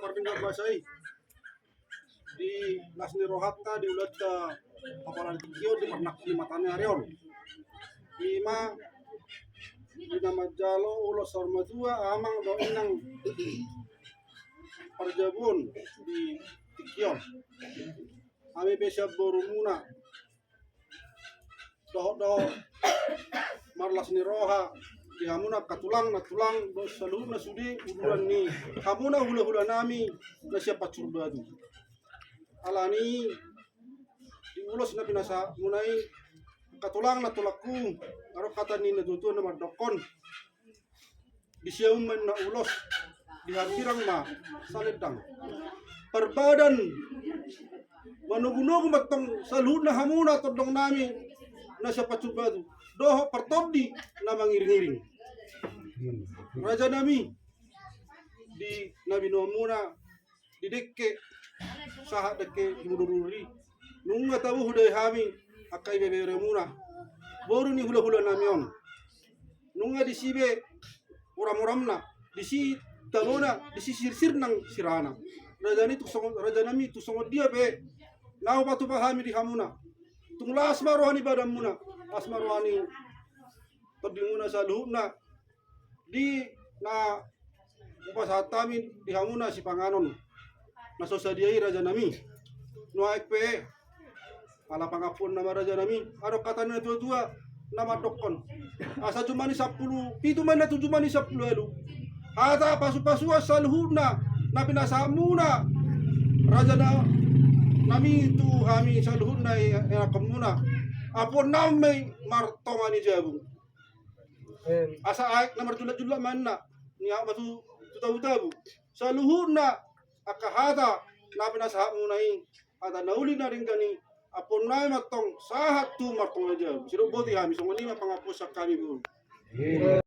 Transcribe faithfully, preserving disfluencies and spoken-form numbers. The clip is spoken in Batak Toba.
pardenggan basa i di las ni rohanta, di ulaonta apala di tingki on, di parnangkok ni mata ni ari on. Ima di na manjalo ulos saur matua, amang dohot inang parjabu on di tingki on. Hami pe sian borumuna dohot, dohot marlas ni roha di hamuna angka tulang, nantulang dohot saluhutna sude uduran ni hamuna hula-hula nami na sian Pansur Batu. Alani i, di ulos na pinasahatmuna i, angka tulang, nantulangku, adong hata ni natuatua na mandokkon: Di siamun ma ninna ulos, di hambirang ma salendang. Parbadan manogunogu ma antong saluhutna hamuna tondong nami na sian Pansur Batu, dohot partondi na mangiringiring. Raja nami, di na binoanmuna di dengke sahat dengke di mudur-udur i, nunga tabo hudahi hami angka ibeberemuna, boru ni hula-hula nami on. Nunga disi be uram-uramna, disi tabona, disi sirsir nang sirana. Raja ni tung songon, raja nami, tung songon dia pe na hupatupa hami di hamuna, tung las ma roha ni badanmuna, las ma roha ni tondimuna saluhutna. Di na hupasahat hami di hamuna sipanganon na so sadia i, raja nami. Nuaeng pe, ala pangampuon nama, raja nami, adong hata ni natuatua na mandokkon: Asa jumma ni sampulu pitu ma ninna tu jumma ni sampulu ualu. Hata pasu-pasuan saluhutna na pinasahatmuna, raja na, nami, tu hami saluhutna ianakhonmuna, ampuon nami ma i martonga ni jabu. Asa aek na marjulak-julak ma ninna, ni aek ma tu, tu tabu-tabu. Saluhutna angka hata na pinasahatmuna i, hata na uli na denggan i, ampuon nami ma antong sahat tu martonga ni jabu. Sidok boti hami, songon i ma pangampuon sian hami, boru.